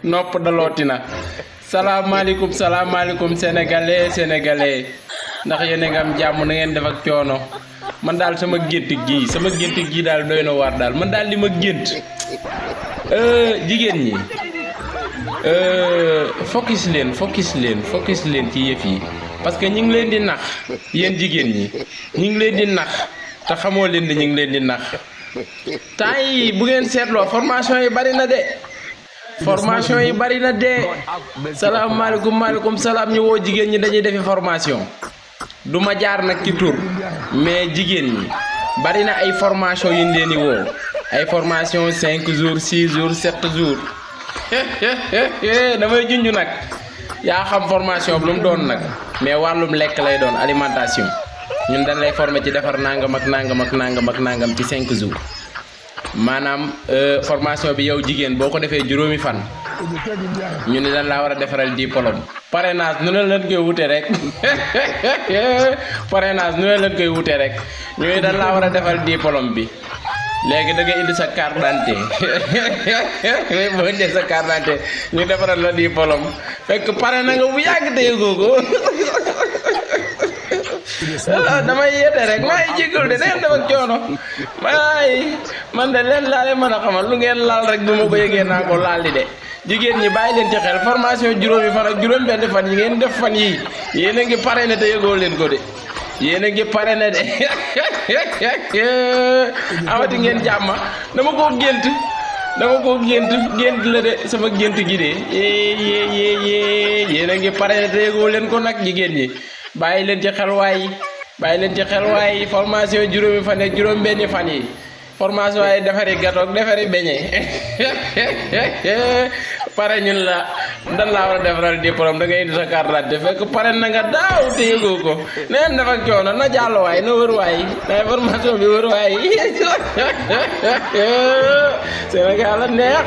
nopp dalooti na salaamaaleykum sénégalais ndax yéen a ngi am jàmm na ngeen def ak coono man daal sama gént gi daal doy na waar daal man daal li ma gént jigéen ñi focus leen ci yëf yi parce que ñi ngi leen di nax yéen jigéen ñi ñi ngi leen di nax te xamoo leen ne ñi ngi leen di nax temps yi bu ngeen seetloo formation yi bari na de maaleykum salaam ñu woo jigéen ñi dañuy defi formation du ma jaar nag ci tur mais jigéen ñi bari na ay formation yu ñu leen di woo ay formation 5 jours 6 jours 7 jours damay junj nag yaa xam formation bi lu mu doon nag mais wàllum lekk lay doon alimentation ñun dañ lay former ci defar nangam ak nangam ci 5 jours maanaam formation bi yow jigéen boo ko defee juróomi fan ñu ne dañ laa war a defaral diplôme parrainage nu ne leen koy wute rek ñu ne dañ laa war a defal diplôme bi léegi da nga indi sa carte d'identité boo indee sa carte d'identité ñu defaral la diplôme fekk pare na nga bu yàgg te yëgoo ko damay yéete rek maa ngi jégalu de neen def ak coono man de leen laa leen mën a xamal lu ngeen laal rek bu ma ko yëgee naa ko laal di de jigéen ñi bàyyi leen ci xel formation juróomi fan ak juróom benn fan yi ngeen def fan yii yéen a ngi pare ne te yëgoo leen ko de yéen a ngi pare ne de amati ngeen jàmma dama koo gént la de sama gént gi de yéen a ngi pare ne te yëgoo leen ko nag jigéen ñi bàyyi leen ci xel waay formation juróomi fan ak juróom benni fan yi formation ay defari gâteau ak defari beñe pare ñun la dan laa war a defaral diplôme da ngay indi sa carte d'identité fekk pare na nga daaw te yëgoo ko neen dafa coono na jàll waay na wër waay na formation bi wër waay Sénégal la neex